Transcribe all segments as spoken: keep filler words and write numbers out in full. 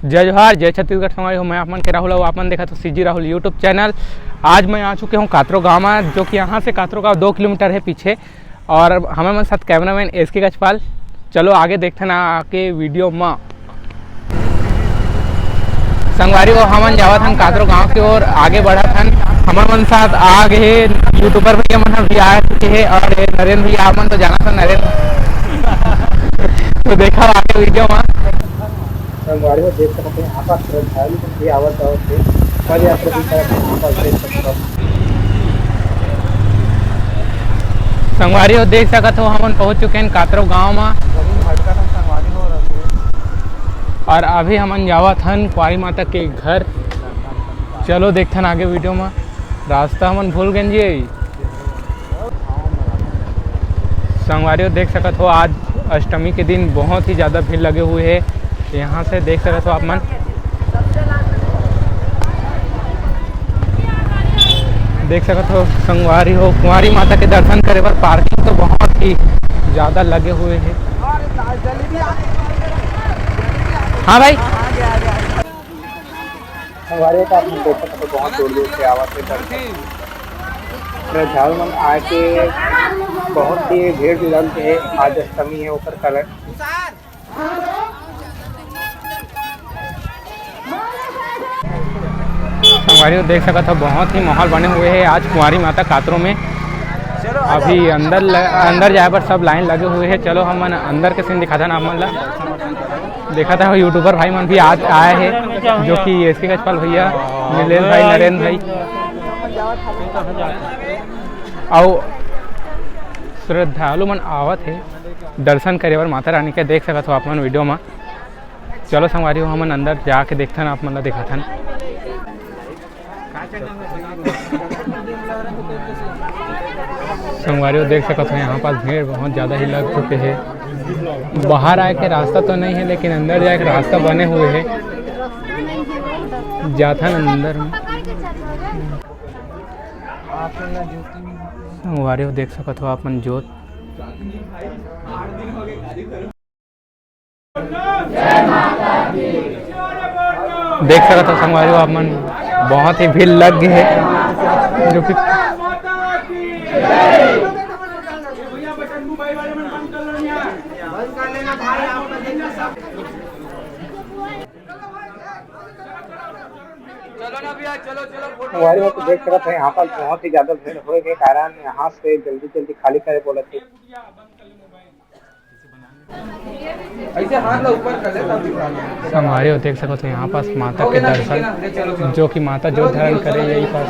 जय जोहार, जय छत्तीसगढ़ संगवारी हो। मैं आप मन के राहुल अउ आप मन देखत हो सीजी राहुल YouTube चैनल। आज मैं आ चुके हूँ कातरो गाँव में, जो कि यहाँ से कातरो गाँव दो किलोमीटर है पीछे। और हमें मन साथ कैमरामैन एस के गजपाल। चलो आगे देखथन आके वीडियो में। संगवारी हो, हमन जावत हन कातरो गांव के ओर, आगे बढ़त हन। हमर मन साथ आ गए यूट्यूबर भैया मन भी आ चुके हैं और ये नरेंद्र भैया, आप मन तो जानत हन नरेंद्र। तो देखा आगे वीडियो में। संगवारी हो, देख सकते हैं यहाँ पर श्रद्धालु मन भी आवत जावत थे। पदयात्रा भी करत हे यहाँ पर, देख सकते हो। संगवारी हो, देख सकत हो, हमन पहुंच चुके हैं कातरो गांव में। और अभी हमन जावत हन कुंवारी माता के घर। चलो देखथन आगे वीडियो में। रास्ता हमन भूल गए जी। संगवारी हो, देख सकत हो, आज अष्टमी के दिन बहुत ही ज़्यादा भीड़ लगे हुए है। यहाँ से देख सकत हो आप मन, देख सकत हो संगवारी हो, कुंवारी माता के दर्शन करे बर पार्किंग तो बहुत ही ज़्यादा लगे हुए है। हाँ भाई। संगवारी हो, तो आप मन देख सकत हो, बहुत दूर दूर से आवत हे दर्शन। श्रद्धालु मन आके बहुत ही भीड़ लग के आज अष्टमी है, ओकर कारण। संगवारी हो, देख सकत हो, बहुत ही माहौल बने हुए है आज कुंवारी माता कातरो में। अभी अंदर ल-, अंदर जाए बर सब लाइन लगे हुए है। चलो हमन अंदर के सीन दिखाथन आप मन ला। देखा था यूट्यूबर भाई मन भी आज आए हैं, जो कि एस के गजपाल भैया, नीलेश भाई, नरेंद्र भाई अउ श्रद्धालु मन आवत हे दर्शन करे बर माता रानी के। देख सकत हो आप मन वीडियो में। चलो संगवारी हो, हमन अंदर जाके देखथन, आप मन ला दिखाथन। संगवारी हो, देख सकत हो, यहाँ पास भीड़ बहुत ज़्यादा ही लग चुके हैं। बाहर आए के रास्ता तो नहीं है, लेकिन अंदर जाए के रास्ता बने हुए है। जाथन अंदर में। संगवारी हो, देख सकत हो आप मन जोत। देख सकत हो संगवारी हो आप मन, बहुत ही भीड़ लग गए है, जो कि संगवारी हो, तो देख सकत हो, यहाँ पर बहुत ही ज्यादा भीड़ होए के कारण यहाँ से जल्दी जल्दी खाली करे बोलत हे। ऐसे हाथ ला ऊपर कर ले, तब दिखा दे। संगवारी हो, देख सकत हो, यहाँ पास माता के दर्शन, जो कि माता जोत धारण करे यही पास।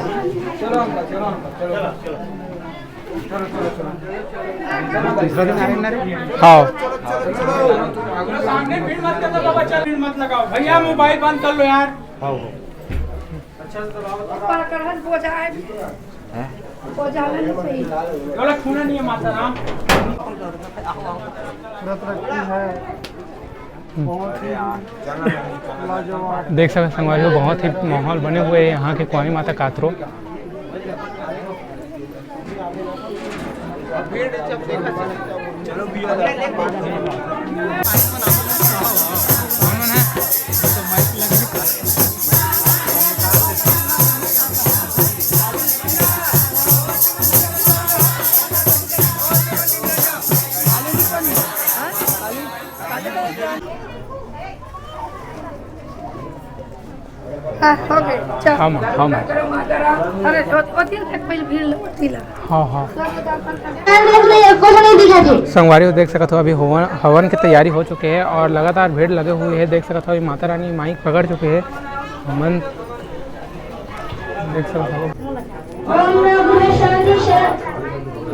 चलो अंकल, चलो अंकल, चलो। चलो, चलो, चलो। तीसरा दिन आएंगे ना रे? हाँ। सामने भीड़ मत कर दो बाबा, चल, भीड़ मत लगाओ। भैया, मोबाइल बंद कर लो यार। हाँ, हाँ। अच्छा, तो बाबा, ऊपर करहन बोझा है। हैं? बोझा नहीं सही। गलत सुना नहीं है माता राम। व्रत रखती है। बहुत ही लाजवाब। देख सकते संगवारी हो, बहुत ही माहौल बने हुए हैं यहाँ के कुंवारी माता कातरो। हाँ, हो गए, चल। हाँ, माँ, हाँ, माँ। अरे, ओ-, ओती तक पहले भीड़ लगती ला। हाँ, हाँ। कुछ नहीं दिखा जी। संगवारी हो, देख सकत हो, अभी हवन, हवन के तैयारी हो चुके हैं और लगातार भीड़ लगे हुए हैं। देख सकत हो, अभी माता रानी माइक पकड़ चुके हैं। हमन देख सकत हो।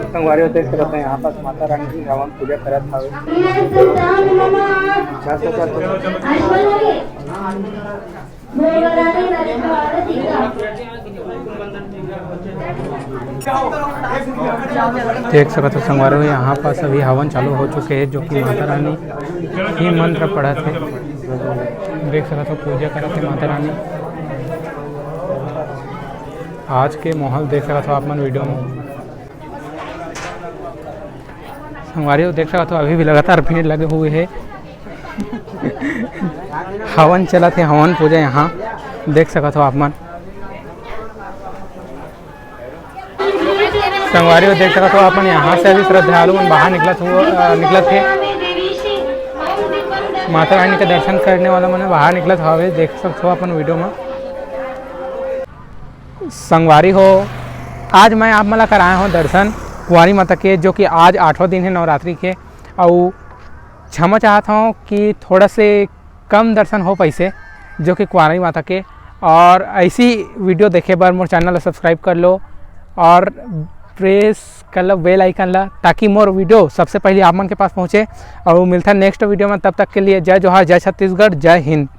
संगवारी हो, देख सकत हो, यहाँ पास माता रानी की हवन पूजा करत हवे। देख सकत हो संगवारी हो, यहाँ पास अभी हवन चालू हो चुके हैं, जो कि माता रानी ही मंत्र पढ़त हे। देख सकत हो, पूजा करत हे माता रानी। आज के माहौल देख सकत हो आप मन वीडियो में। संगवारी हो, देख सकत हो, अभी भी लगातार भीड़ लगे हुए है। हवन चलत हे, हवन पूजा यहाँ देख सकत हो आप मन। संगवारी हो, देख सकत हो आप मन, यहाँ से अभी श्रद्धालु मन बाहर निकलत हो, अ, निकलत हे। माता रानी के दर्शन करने वाला मन बाहर निकलत हवे, देख सकत हो अपन वीडियो में। संगवारी हो, आज मैं आप मन ला कराए हूँ दर्शन कुंवारी माता के, जो कि आज आठवां दिन है नवरात्रि के। अउ क्षमा चाहत हूँ कि थोड़ा से कम दर्शन हो पाइसे, जो कि कुंवारी माता के। और ऐसी वीडियो देखे बर मोर चैनल ला सब्सक्राइब कर लो और प्रेस कर लो बेल आइकन ला, ताकि मोर वीडियो सबसे पहले आप मन के पास पहुँचे। और मिलता नेक्स्ट वीडियो में, तब तक के लिए जय जोहार, जय छत्तीसगढ़, जय हिंद।